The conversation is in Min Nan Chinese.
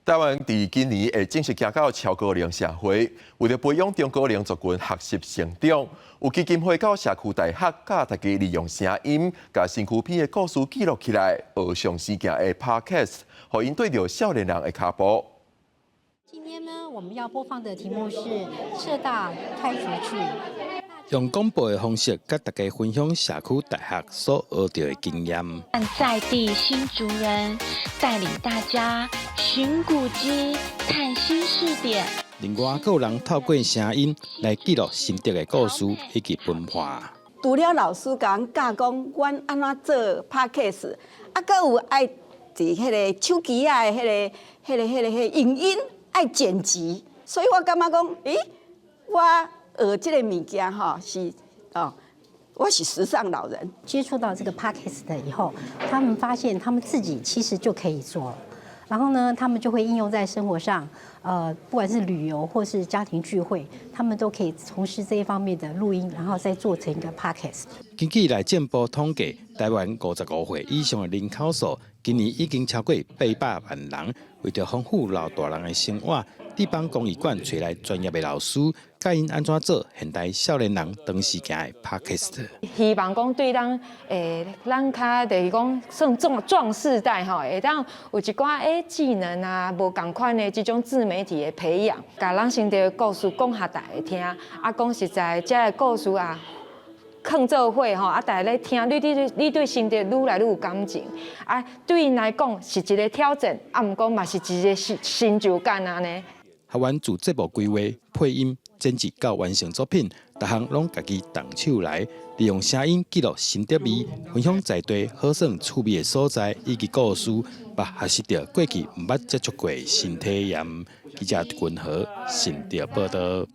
台灣佇今年會正式行到超高齡社會，為著培養中高齡族群學習成長，有基金會佮社區大學教大家利用聲音，共身軀邊的故事記錄起來，學上生行的 Podcast，予𪜶綴著少年人的跤步。今天呢，我們要播放的題目是社大開學劇。用廣播的方式，佮大家分享社區大學所學著的經驗。在地新竹人帶領大家尋古蹟、探新視點。另外，閣有人透過聲音來記錄新竹的故事以及文化。除了老師共阮教講，阮按怎做 podcast，啊，閣有愛佇彼个手機仔的彼个影音愛剪輯，所以我感覺講，咦，我學這个物件吼是哦，我是時尚老人。接觸到這個 podcast 以後，他們發現他們自己其實就可以做了，然後呢，他們就會應用在生活上，不管是旅遊或是家庭聚會，他們都可以從事這一方面的錄音，然後再做成一個 podcast。根據內政部統計，台灣55歲以上的人口數，今年已經超過800萬人。為著豐富老大人的生活，地方公益館揣來專業的老師，教𪜶按怎做現代少年人長時間的 podcast。希望講對咱咱較就是講算壯世代吼，會當有一寡技能啊，無仝款的這種自媒體的培養，共咱新竹的故事講予大家聽。啊，講實在，這个故事啊，囥做伙吼，啊，大家咧聽，你對新竹愈來愈有感情，啊，對𪜶來講是一个挑戰，啊，毋過嘛是一个新成就感按呢。學員自節目規劃、配音、剪輯到完成作品，逐項攏家己動手來，利用聲音記錄新竹味，分享在地好耍趣味的所在以及故事，把學習著過去毋捌接觸過的新體驗。記者君和新竹報導。